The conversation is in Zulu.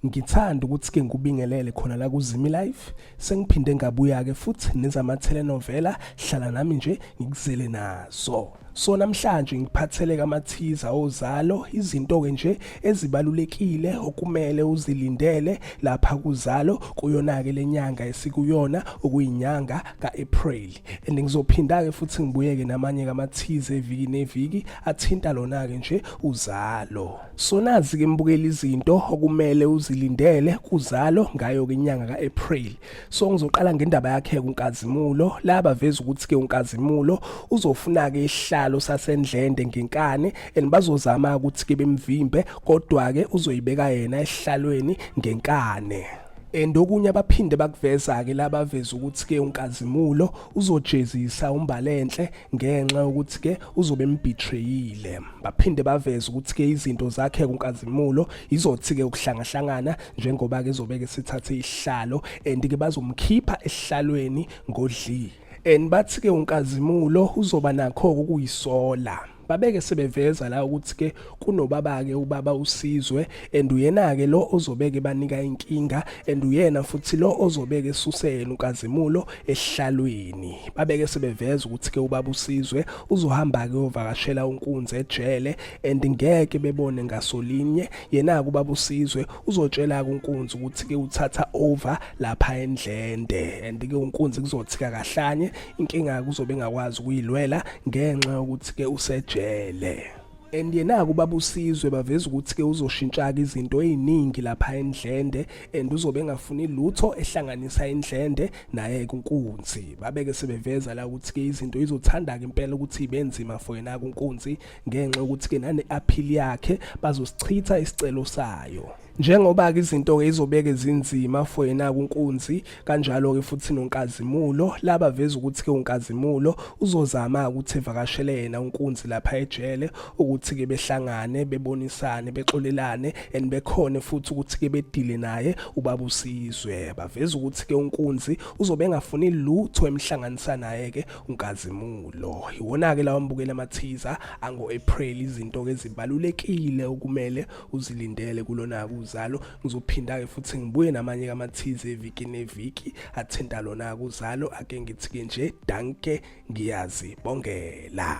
Ngithanda ukuthi ke ngikubingelele khona la kuZimi Life. Sengiphinde ngabuya ke futhi nezama telenovela, hlala nami nje ngikuzele nazo. So namhlanje ngiphathele kamathiza ozalo izinto ke nje ezibalulekile okumele uzilindele lapha kuzalo kuyona ke lenyanga esikuyona okuyinyanga kaApril. And ngizophinda ke futhi ngibuyeke namanye kamathiza eviki neviki athinta lona ke nje uzalo. So nazi ke mbukeli izinto okumele uzilindele kuzalo ngayo ke inyanga kaApril. So ngizoqala ngendaba yakhe uNkazimulo. La baveza ukuthi ke uNkazimulo uzofuna ke isihlalo sasendlende ngenkani and bazozama ukuthi ke bemvimbe kodwa ke uzoyibeka yena esihlalweni ngenkani. And okunye abaphinde bakuveza ke labaveza ukuthi ke uNkazimulo uzojezisa uMbalenhle ngenxa yokuthi ke uzobe embetrayile. Baphinde baveza ukuthi ke izinto zakhe kuNkazimulo izothi ke ukuhlangahlangana njengoba ke ezobeke sithathe isihlalo and ke bazomkhipha esihlalweni ngodli. And bathi ke uNkazimulo uzoba nakho ukuyisola. Babeke sebeveza la ukuthi ke kunobaba ke ubaba uSizwe and uyena ke lo ozobeke banika inkinga and uyena futhi lo ozobeke esuse yena uNkazimulo esihlalweni. Babeke sebeveza ukuthi ke ubaba uSizwe uzohamba ke ovakashela uNkunzi ejele and ngeke bebone ngasolinye. Yena ke ubaba uSizwe uzotshela ke uNkunzi ukuthi ke uthatha over lapha endlende and ke uNkunzi kuzothika kahlanye inkinga kuzobe engakwazi ukuyilwela ngenxa yokuthi ke usejele. And yena ubaba uSizwe baveza ukuthi ke uzoshintsha ke izinto eziningi lapha endlende and uzobe engafuni lutho ehlanganisa indlende naye kuNkunzi. Babeke sebeveza la ukuthi ke izinto izothanda ke impela ukuthi ibenzima for yena kuNkunzi ngenxa yokuthi ke nane appeal yakhe bazosichitha isicelo sayo. Njengoba ke izinto ke izobeke zinzima for yena kuNkunzi kanjalo ke futhi noNkazimulo laba veza ukuthi ke uNkazimulo uzozama ukuthi evakashele yena uNkunzi lapha ejele ukuthi ke behlangane bebonisane bexolelane and bekhone futhi ukuthi ke bedile naye ubaba uSizwe. Baveza ukuthi ke uNkunzi uzobe engafuni lutho emhlanganisa naye ke uNkazimulo. Iwona ke lawa mbukela amathiza ango April izinto ke ezibalulekile okumele uzilindele kulona kuzalo. Ngizophinda ke futhi ngibuye namanye kamathize eviki neviki athinta lona kuzalo. Ake ngithi ke nje danke, ngiyazibongela.